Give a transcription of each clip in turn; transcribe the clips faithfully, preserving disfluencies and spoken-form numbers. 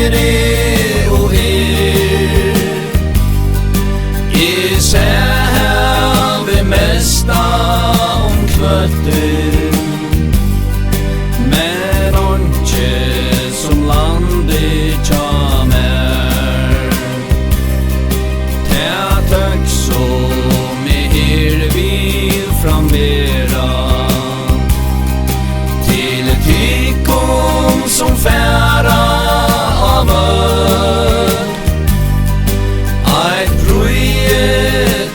Eg og eg, eg sá havið mesta um knøttin, men einki sum landið hjá mær. Tað tøkk sum eg her vil frambera, til tykkum sum fara á vøll. Eitt prýði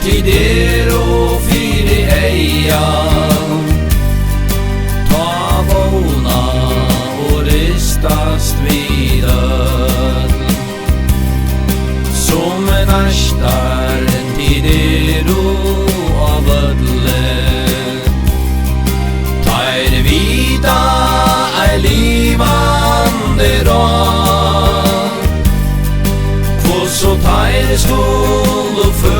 tit eru fyri eyga, tá vóna og ristast vit øll. Sum neistar tit eru á vølli, teir vita ei livandi ráð, hvussu teir skulu fø-